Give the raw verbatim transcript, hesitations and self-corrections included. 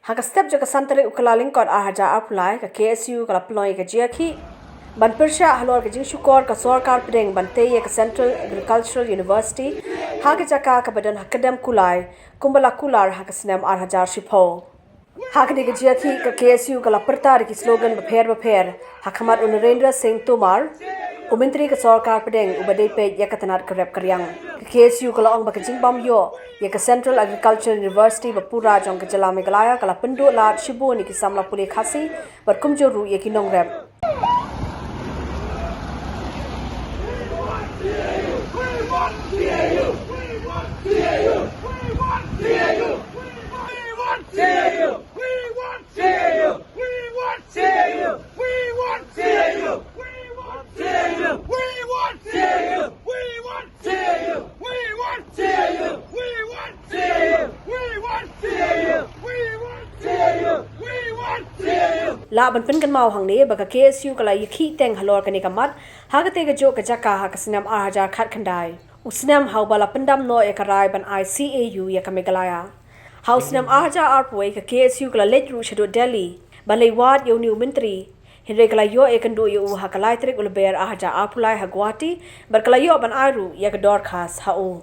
Ha ka step jong ka san tarik u Kyllalyngkot ar hajar arphew lai, ka K S U ka la pynlong ïa ka jingïakhih ban pyrshah halor ka jingshukor ka Sorkar Pdeng ban tei ïa ka Central Agricultural University ha ka jaka kaba don ha Kyrdem Kulai, kumba la kular ha ka snem ar hajar shiphew. Ha kane ka jingïakhih, ka K S U ka la pyrta da ki slogan bapher bapher ha khmat u Narendra Singh Tomar, u Myntri ka Sorkar Pdeng uba dei peit ïa ka tnat ka rep ka riang. Ka K S U ka la ong ba ka jingbym ïoh ïa ka Central Agricultural University ba pura jong ka jylla Meghalaya ka la pynduh lad shibun ïa ki samla pule Khasi bad kumjuh ruh ïa ki nongrep. Lah ban pynkynmaw hangne ba ka K S U ka la ïakhih teng halor kane ka mat ha katei kajuh ka jaka ha ka snem ar hajar khatkhyndai, u snem ha uba la pyndam noh ïa ka rai ban ai C A U ïa ka Meghalaya. Ha u snem ar hajar arphew wei, ka K S U ka la leit ruh shaduh Delhi ban leit wad ïa une u Myntri, hynrei ka la ïoh ïakynduh ïa u ha ka lai tarik u Lber ar hajar arphew lai ha Guwahati bad ka la ïoh ban ai ruh ïa ka dorkhas ha u.